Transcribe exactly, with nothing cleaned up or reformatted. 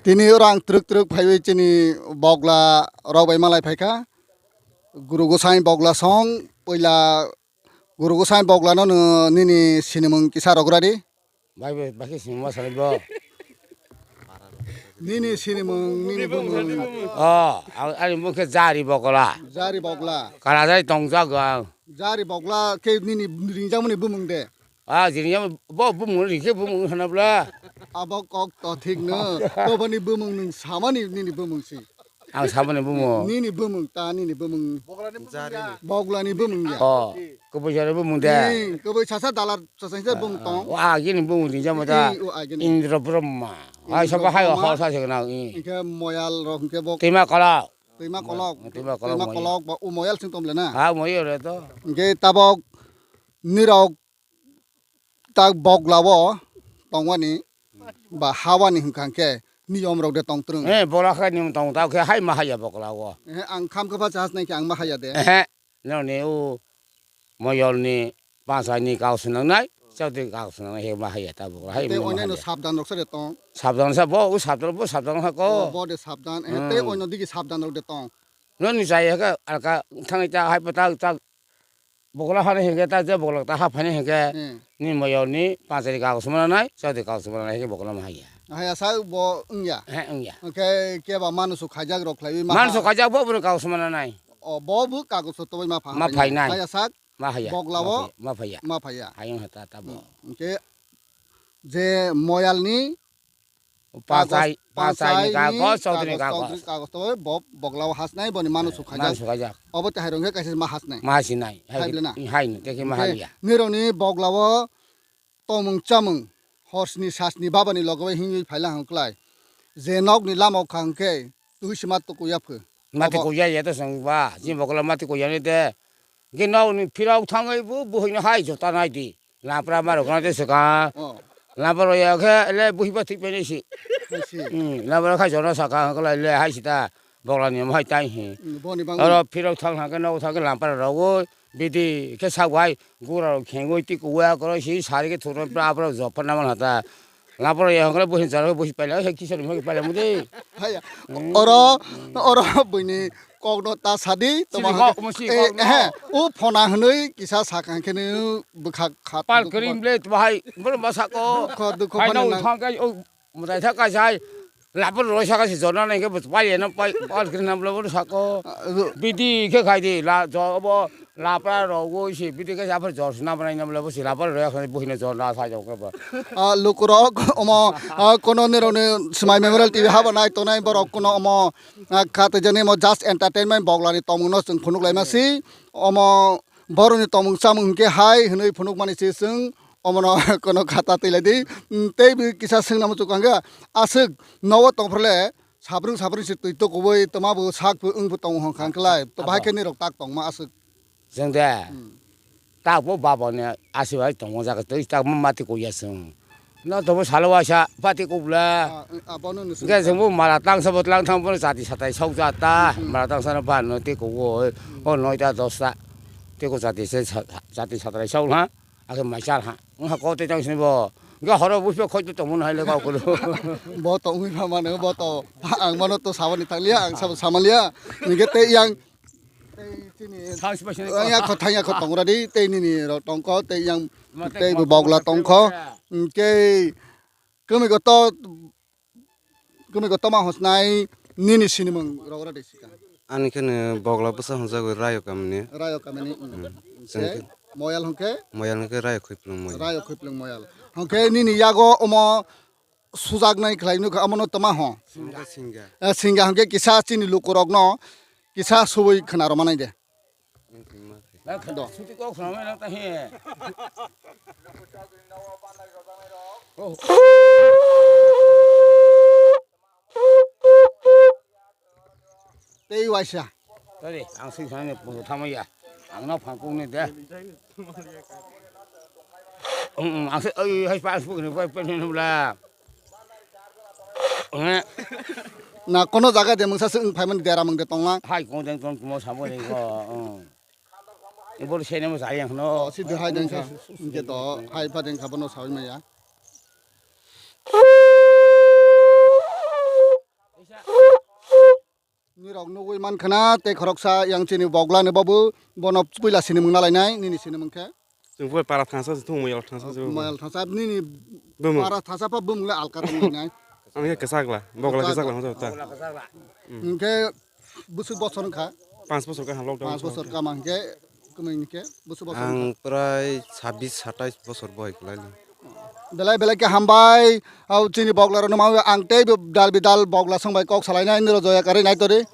Tini oro ang twrwk twrwk phaiwi chini bogla rok bai malai phaikha. Guru Gosai bogla song, puila Guru Gosai bogla no nwng nini sinimung kisa rwgra di. Bai bai bai sinimung ma salai bo. Nini sinimung, nini bumung. Oh, ang ani bumung khe Jari Bogla. Jari Bogla. Kalajai tongjago ang. Jari Bogla khe nini ringjakmani bumung de. Ah, jini yang bo bumung ri khe bumung hana bla. Abo kok to thik no. To bani bumung nwng samani nini bumung si. Ang samani bumung. Nini bumung ta nini bumung. Boglani bumung ya. Oh, kubui jare bumung de. Ni kubui sasa dalar sasa sasa bumung tong. Wa gini bumung di jamo da. Ni, o agini. Indra Brahma. Hai sabo hai ho sa se na. Ingke moyal rok ingke bok. Tima kala. Tima kolok. Tima kolok, Tima moyal. Kolok ba o moyal sing tom le na. Ha moyal re to. Ingke tabok nirok tak bogla o tongwani ba hawani hwnkha khe niyom rok de tong twrwng. Eh, bogla khe niyom tong ta khe hai ma haya bogla o. Eh, ang kham khe pha chas nai khe ang ma haya de. Eh, noni o moyol ni panchai ni kau swnangnai, chaudhuri kau swnangnai he ma haya ta bogla hai. Tei ma onyaino haya. Sabdan rok se de tong. Sabdan sa bo, o sabdan bo sabdan ha ko. O, bo de sabdan. Eh, tei Hmm. Onyo digi sabdan rok de tong. Noni jai ha ka alka thangwi ta hai pa ta ta Bokla hano hinkhe ta je bokla ta haphaini hinkhe Hmm. Ni moyol ni panchari kagos mananai, chaudhuri kagos mananai hinkhe bokla ma haiya. Haiya sa bo wngya. He wngya. Hwnkhe keba manusu khaijak rok khlaiwi ma Manusu kha- khaijak bo bwrwi kagos mananai. O bo bo kagos toboi ma pha Ma haphaini. Phainai. Haiya sak Ma haiya. Bokla Ma o phaiya. Ma phaiya. Ma phaiya. Hayung hata ta bo. Hmm. Hwnkhe je moyal ni Panchai, panchai ni kagos, chaudhuri ni kagos. Chaudhuri kagos to bo, bogla o hasnai boni manu sukhaijak. Manu sukhaijak. Obo te hairung khe kaisa ma hasnai. Ma hasinai. Hai ble na? Hai ni, tei khe ma haliya. Nironi bogla o tomung chamung, horsni sasni babani logo bai himwi phaila hwnklai. Je nokni lama o kha hwnkhe twi se ma tukuya phu. Ma tukuya ya to song ba, jin bogla ma tukuya ni de. Ge nokni phirok thangwi bo buhino hai jota nai di. Lapra ma rok na de saka. Oh. Lapra ya khe le buhi ba thik pai si. Hai si. Hmm, lapra khai jona saka kala le hai sita. Bogla ni mo hai tai hi. Hmm, boni bang. Oro phirok thang thang khe nok thang khe lapra rok o bidi khe sak bai gura rok khengoi ti kuwa koro si sari khe thuroi pra pro jop na man hata. Lapra ya khe buhi jara buhi pai la he kisa ni mo pai la mudi. Haya. Hmm. Oro, oro buini Kokno ta sadi, toma Sini kok, mo si eh, kokno. Eh, o phona hwnwi kisa sakang khe ni bwkha khat Pal dukho krim ble bahai, bro ma sako. Dukho, dukho Hai phone no nang. Thang kai o, mo dai thang kai sai. Lapor roi saka si jona nai ke pai eno pai, pal krim nam lo sako. Ah, ru- Bidi khe khai di, la jo bo, lapra ro go si, bidi khe sa pher jor sna banai nam lo si, lapor roi khai buhino jor na sa jo ke ba. Ah, lukurok, omo, ah, kono nironi Smai Memorial T V haba nai tonai borok kono omo, ah, kha tei jani mo just entertainment boglani tongmungno chwng phunuk laima si. Omo boroni tongmung chamung hinkhe hai hwnwi phunukmani se chwng omono kono khata twi lai di. Mm, tei bo kisa swngna muchuk kha hwnkhe aswk nogo tongphru le sabrung sabrung se twi tukuwi twma bo sak bo wng bo tongo hwnkha hwnkhe lai to bahai khe nirok tak tongma aswk. Chwng de. Hmm. Tak bo baba ni asi bai tongo jaga twi tak ma mati kuya chwng. No to bo salo waisa pati kubla. Ah, ah, bono nusuk Ge ta. Chwng bo mala tangsa bo tlang thang bo jati satai sok jata. Hmm. Mala tangsa no ba no te kugo. Hmm. O noita dosta. Te ko jati se sa-, jati satrai sok ha. Ake mai chal ha. Wngha ko te tang sini bo. Ge horo bo khoi to tongmo hai le kau kulo. Bo to wngwi ma mano bo to. Ang mano to sabani tanglia ang sabo samaliya. Nge te yang Tei chini Thang si bai sini ang ya kho thang ya kho tong ra di tei nini ro tong kho tei yang Ma tei tei bo kho bogla tong tong kho kho. Tei kami ko to kami ko to ma hosnai nini sinimung ro ra di sika. Ani khe no bogla bwsa hwnjago Rayo kamni. Rayo kamni. Hmm. Tei moyal hwnkhe? Moyal hwnkhe Rayo Khwiplung moyal. Rayo Khwiplung moyal. Hwnkhe nini yago omo sujaknai khlai nukha, omono toma ho? Singha, singha. Eh, singha hwnkhe kisa chini lukurokno kisa subui khna rwmanai de. Do. Suti kok khna mai nang ta he. Oh. Tei waisa. Tari, ang sing sana ni puso tama ya. Ang na phang kung ni de. Ang se, oi, hai pa, ang se, oi, pa, pa, ni bla. Na kono jaga de mungsa se wng phaimani dera mung de tongma. Hai kong deng tong tumo sabo ni ko. Ibor sene mo sayang no. Si de hai deng kha. Ingke to hai pa deng kha bono sawi maya. Nugwi mankha na tei khoroksa yang chini bogla ni bobo bono puila sinimung nalainai nini sinimung khe. Chwng bo para thangsa se thung mayal thangsa se bo. Mayal thangsa nini Bumung. Para thangsa pa bumung le alka tong nai. Ang khe kwchakla, bogla kwchakla hwnsa ta. Hwnkhe busuk bosor wngkha. Panch bosor ka lockdown. Panch bosor ka ma hwnkhe kwmwi hwnkhe busuk bosor wngkha. Ang prai sabis satais bosor boy kwlaili. Belai belai khe hambai. Au chini bogla rok no ma ang tei dal bidal bogla song bai kok salainai niro joya kari nai tori.